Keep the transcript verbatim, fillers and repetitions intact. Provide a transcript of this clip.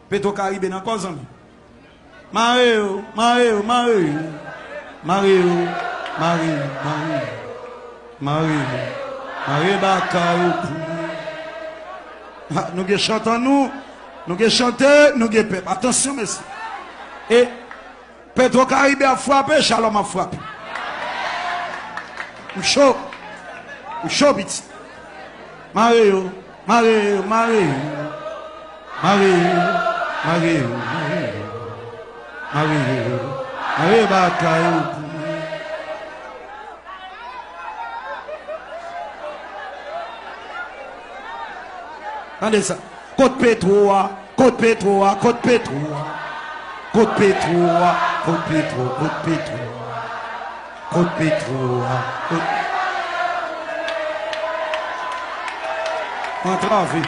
Petro Caribe nan kò, zanmi. Mare yo, mare yo, mare yo. Mare yo, mare yo, mare yo. Mare yo, mare baka yo pou mwen. Ha, nou gen chante nou, nou gen chante, nou gen pèp. Atansyon, mesye. E Petro Caribe ap frape, Shalom ap frape. M cho. M cho, piti. Mare yo, mare yo, mare yo. Mare yo, mare yo, mare yo. Mare yo, mare baka yo pou mwen. Tande sa. Kot Petro a? Kot Petro a? Kot Petro a? Kot Petro a? Kot Petro? Kot Petro a? Kot Petro a? Kot... Antrave.